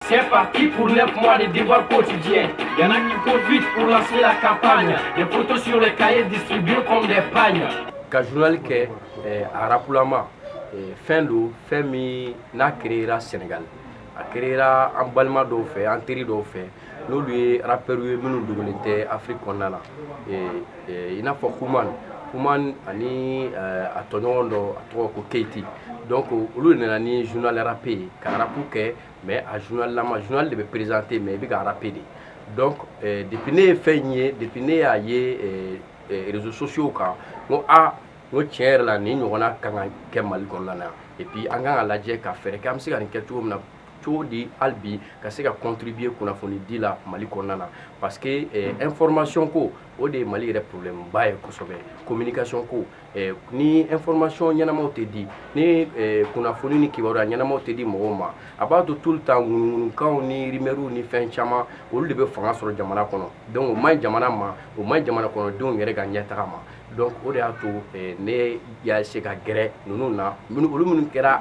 C'est parti pour 9 mois de devoirs quotidiens. Y en a qui profitent pour lancer la campagne. Des photos sur les cahiers distribués comme des pagnes. Ka journal kɛ a rapulama, fɛn don, fɛn min n'a créera Sénégal, a créera an balima dɔw fɛ, an teri dɔw fɛ, n'olu ye rappeurs ye minnu dogolen tɛ Afrique kɔnɔna na, i n'a fɔ Human Human ani a tɔɲɔgɔn dɔ, a tɔgɔ ko Keyti. Donc olu de nana ni journal rappé ye, ka rap kɛ, mais a journal lama, journal de bɛ présenter, mais i bɛ ka rapper de. Donc depuis ne ye fɛn in ye, depuis ne y'a ye réseaux sociaux kan, n ko a, n ko tiɲɛ yɛrɛ la, nin ɲɔgɔnna kan ka kɛ Mali kɔnɔna na yan. Et puis an kan ka lajɛ ka fɛɛrɛ kɛ, an bɛ se ka nin kɛ cogo min na, cogo di hali bi ka se ka contribuer kunnafoni di la Mali kɔnɔna na, parce que information ko, o de ye Mali yɛrɛ problème ba ye kosɛbɛ. Communication ko, ni information ɲɛnamaw tɛ di, ni kunnafoni ni kibaruya ɲɛnamaw tɛ di mɔgɔw ma, a b'a to tout le temps ŋunuŋunukanw ni rumeurs ni fɛn caman, olu de bɛ fanga sɔrɔ jamana kɔnɔ. Donc o man ɲi jamana ma, o man ɲi jamana kɔnɔdenw yɛrɛ ka ɲɛtaga ma. Donc o de y'a to ne y'a se ka gɛrɛ ninnu na, olu minnu kɛra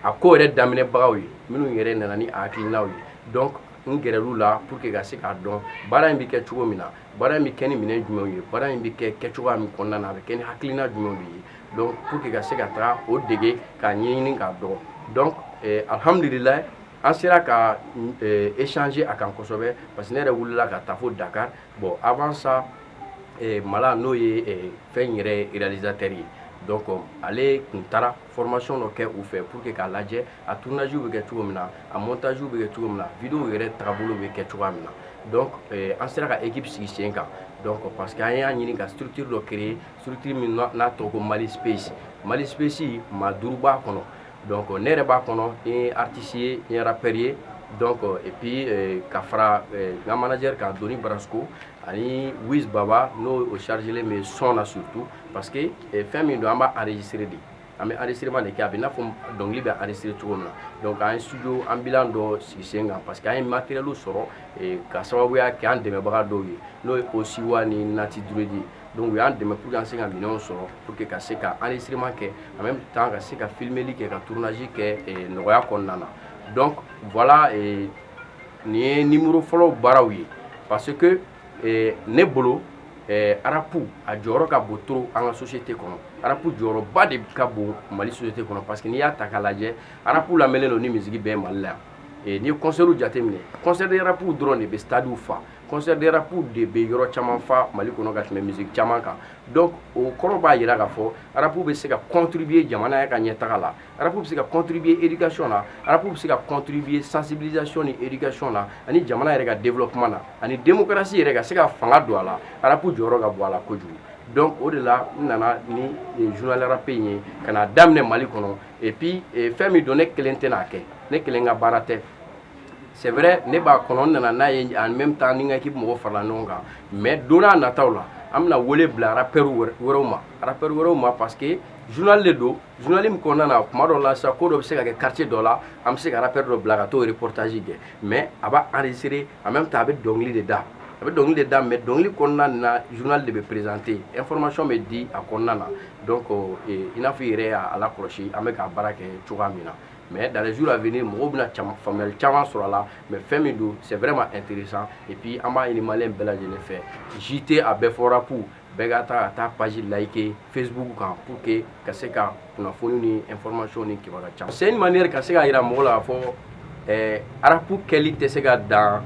a ko yɛrɛ daminɛbagaw ye, minnu yɛrɛ nana ni a hakilinaw ye. Donc n gɛrɛl'u la pour que ka se k'a dɔn baara in bɛ kɛ cogo min na, baara in bɛ kɛ ni minɛn jumɛnw ye, baara in bɛ kɛ kɛcogoya min kɔnɔna na, a bɛ kɛ ni hakilina jumɛnw de ye. Donc pour que ka se ka taga o dege k'a ɲɛɲini k'a dɔn. Donc alhamdulilayi, an sera ka échanger a kan kosɛbɛ, parce que ne yɛrɛ wulila ka taa fo Dakar. Bon, avant ça, Mala, n'o ye fɛn yɛrɛ réalisateur ye, donc ale tun taara formation dɔ kɛ u fɛ pour que k'a lajɛ a tournage bɛ kɛ cogo min na, a montage bɛ kɛ cogo min na, vidéo yɛrɛ tagabolo bɛ kɛ cogoya min na. Donc an sera ka équipe sigi sen kan. Donc parce que an y'a ɲini ka structure dɔ créer, structure min n'a tɔgɔ ko Mali Space. Mali Space, maa duuru b'a kɔnɔ. Donc ne yɛrɛ b'a kɔnɔ, n ye artiste ye, n ye rappeur ye. Donc et puis ka fara n ka manager kan, Doni Brasco, ani Wiz Baba, n'o o chargé bɛ son na surtout, parce que fɛn min don, an b'a enregistrer de, an bɛ enregistrement de kɛ, a bɛ n'a fɔ dɔnkili bɛ enregistrer cogo min na. Donc an ye studio ambulant dɔ sigi sen kan, parce que an ye matériel sɔrɔ ka sababuya kɛ an dɛmɛbaga dɔw ye, n'o ye Osiwa ni Nati Duredi. Donc u y'an dɛmɛ pour que an se ka minɛnw sɔrɔ, pour que ka se ka enregistrement kɛ, en même temps ka se ka filmeli kɛ, ka tournage kɛ nɔgɔya kɔnɔna na. Donc voilà, nin ye numéro fɔlɔ baaraw ye, parce que ne bolo, rap a jɔyɔrɔ ka bon trop an ka société kɔnɔ. Rap jɔyɔrɔba de ka bon Mali société kɔnɔ, parce que n'i y'a ta k'a lajɛ, rap lamɛnlen don ni musique bɛɛ Mali la yan. N'i ye concert jateminɛ, concert de rap dɔrɔn de bɛ stade fa, concert de rap de bɛ yɔrɔ caman fa Mali kɔnɔ ka tɛmɛ musique caman kan. Donc o kɔrɔ b'a jira k'a fɔ rap bɛ se ka contribuer jamana ka ɲɛtaga la, rap bɛ se ka contribuer éducation na, rap bɛ se ka contribuer sensibilisation ni éducation na, ani jamana yɛrɛ ka développement na, ani démocratie yɛrɛ ka se ka fanga don a la. Rap jɔyɔrɔ ka bon a la kojugu. Donc o de la n nana ni journal rappé in ye ka na daminɛ Mali kɔnɔ. Et puis fɛn min don, ne kelen tɛna kɛ, ne kelen ka baara tɛ. C'est vrai, ne b'a kɔnɔ, n nana n'a ye, en même temps ni n ka équipe mɔgɔw farala ɲɔgɔn kan, mais don n'a nataw la, an bɛna wele bila rappeur wɛrɛw ma, rappeur wɛrɛw ma, parce que journal de don. Journal min kɔnɔna na, kuma dɔw la sisan, ko dɔ bɛ se ka kɛ quartier dɔ la, an bɛ se ka rappeur dɔ bila ka t'o reportage kɛ, mais a b'a enregistrer, en même temps a bɛ dɔnkili de da, a bɛ dɔnkili de da, mais dɔnkili kɔnɔna na, journal de bɛ présenter, information bɛ di a kɔnɔna na. Donc i n'a fɔ i yɛrɛ y'a lakɔlɔsi, an bɛ ka baara kɛ cogoya min na, mais dans les jours à venir, mɔgɔw bɛna faamuyali caman sɔrɔ a la. Mais fɛn min don, c'est vraiment intéressant. Et puis an b'a ɲini malien bɛɛ lajɛlen fɛ, JT a bɛɛ fɔ rap, bɛɛ ka taa ka taa page liker Facebook kan pour que ka se ka kunnafoni ni information ni kibaruya caman. C'est une manière ka se ka yira mɔgɔw la k'a fɔ rap kɛli tɛ se ka dan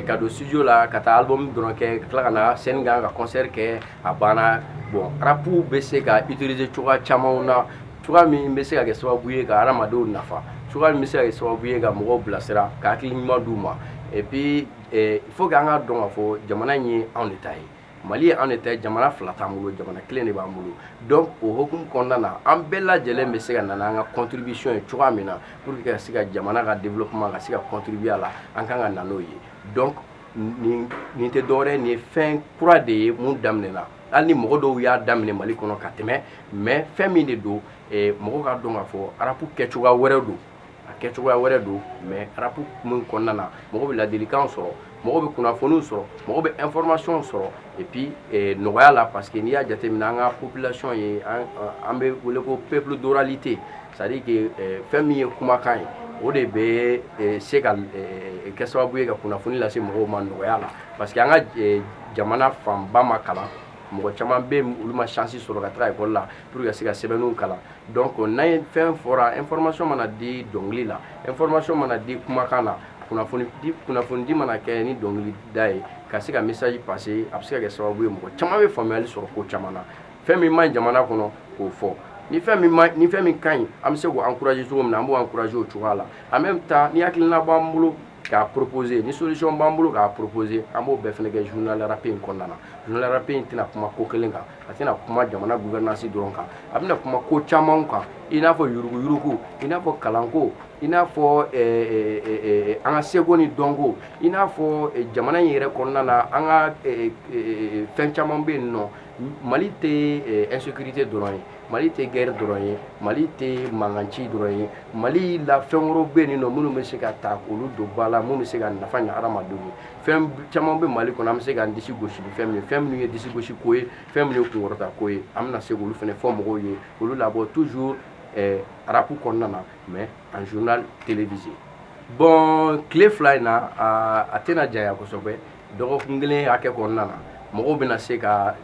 ka don studio la, ka taa album dɔrɔn kɛ, ka tila ka na scène kan, ka concert kɛ, a banna. Bon, rap bɛ se ka utiliser cogoya camanw na, cogoya min bɛ se ka kɛ sababu ye ka hadamadenw nafa, cogoya min bɛ se ka kɛ sababu ye ka mɔgɔw bilasira, ka hakili ɲuman d'u ma. Et puis il faut que an ka dɔn k'a fɔ jamana in ye anw de ta ye, Mali ye anw de ta ye, jamana fila t'an bolo, jamana kelen de b'an bolo. Donc o hukumu kɔnɔna na, an bɛɛ lajɛlen bɛ se ka na n'an ka contribution ye cogoya min na pour que ka se ka jamana ka développement ka se ka contribuer a la, an kan ka na n'o ye. Donc nin tɛ dɔwɛrɛ ye, nin ye fɛn kura de ye mun daminɛna, hali ni mɔgɔ dɔw y'a daminɛ Mali kɔnɔ ka tɛmɛ, mais fɛn min de don, mɔgɔw ka dɔn k'a fɔ rap kɛcogoya wɛrɛ don, a kɛcogoya wɛrɛ don, mais rap min kɔnɔna na, mɔgɔw bɛ ladilikan sɔrɔ, mɔgɔw bɛ kunnafoniw sɔrɔ, mɔgɔw bɛ information sɔrɔ, et puis nɔgɔya la, parce que n'i y'a jateminɛ, an ka population ye, an bɛ wele ko peuple d'oralité, c'est à dire que fɛn min ye kumakan ye. O de bɛ se ka kɛ sababu ye ka kunnafoni lase mɔgɔw ma nɔgɔya la, parce que an ka jamana fanba ma kalan. Mɔgɔ caman bɛ yen, olu ma chance sɔrɔ ka taga école la pour que ka se ka sɛbɛnniw kalan. Donc n'a ye fɛn fɔra, information mana di dɔnkili la, information mana di kumakan na, kunnafoni di mana kɛ ni dɔnkili da ye ka se ka message passer, a bɛ se ka kɛ sababu ye mɔgɔ caman bɛ faamuyali sɔrɔ ko caman na. Fɛn min man ɲi jamana kɔnɔ, k'o fɔ. Ni fɛn min ma, ni fɛn min ka ɲi, an bɛ se k'o encourager cogo min na, an b'o encourager o cogoya la. En même temps, ni hakilina b'an bolo k'a proposer, ni solution b'an bolo k'a proposer, an b'o bɛɛ fana kɛ journal rappé in kɔnɔna na. Journal rappé in tɛna kuma ko kelen kan, a tɛna kuma jamana gouvernance dɔrɔn kan, a bɛna kuma ko caman kan, i n'a fɔ yuruguyurugu, i n'a fɔ kalanko, i n'a fɔ an ka seko ni dɔnko, i n'a fɔ jamana in yɛrɛ kɔnɔna na, an ka fɛn caman bɛ yen nɔ. Mali tɛ insécurité dɔrɔn ye, Mali tɛ guerre dɔrɔn ye, Mali tɛ mankanci dɔrɔn ye. Mali la, fɛn wɛrɛw bɛ yen nɔ minnu bɛ se ka ta k'olu don ba la, mun bɛ se ka nafa ɲɛ hadamadenw ye. Fɛn caman bɛ Mali kɔnɔ, an bɛ se k'an disi gosi ni fɛn min ye, fɛn minnu ye disi gosi ko ye, fɛn minnu ye kunkɔrɔta ko ye, an bɛna se k'olu fana fɔ mɔgɔw ye, olu labɔ toujours rap kɔnɔna na, mais en journal télévisé. Bon, tile 2 in na, a tɛna janya kosɛbɛ. Dɔgɔkun kelen hakɛ kɔnɔna na, mɔgɔw bɛna se ka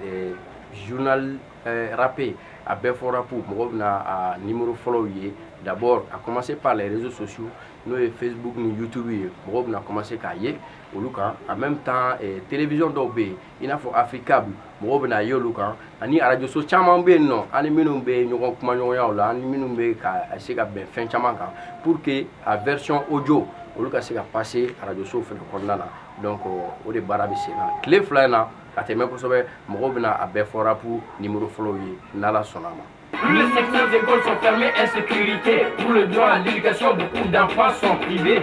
journal rappé a bɛɛ fɔ rap, mɔgɔw bɛna a numéro fɔlɔw ye. D'abord, à commencer par les réseaux sociaux, n'o ye Facebook ni YouTube ye, mɔgɔw bɛna commencer k'a ye olu kan. En même temps, télévision dɔw bɛ yen, i n'a fɔ Africable, mɔgɔw bɛna ye olu kan, ani radio so caman bɛ yen nɔ, ani minnu bɛ ɲɔgɔn kumaɲɔgɔnyaw la, ani minnu bɛ ka se ka bɛn fɛn caman kan pour que a version audio olu ka se ka passer radio so fɛnɛ kɔnɔna na. Donc o de baara bɛ sen na tile 2 in na ka tɛmɛ kosɛbɛ. Mɔgɔw bɛna a bɛɛ fɔ rap numéro fɔlɔw ye, n'Ala sɔnna a ma. Les secteurs écoles sont fermés, insécurité. Pour le droit à l'éducation, beaucoup d'enfants sont privés.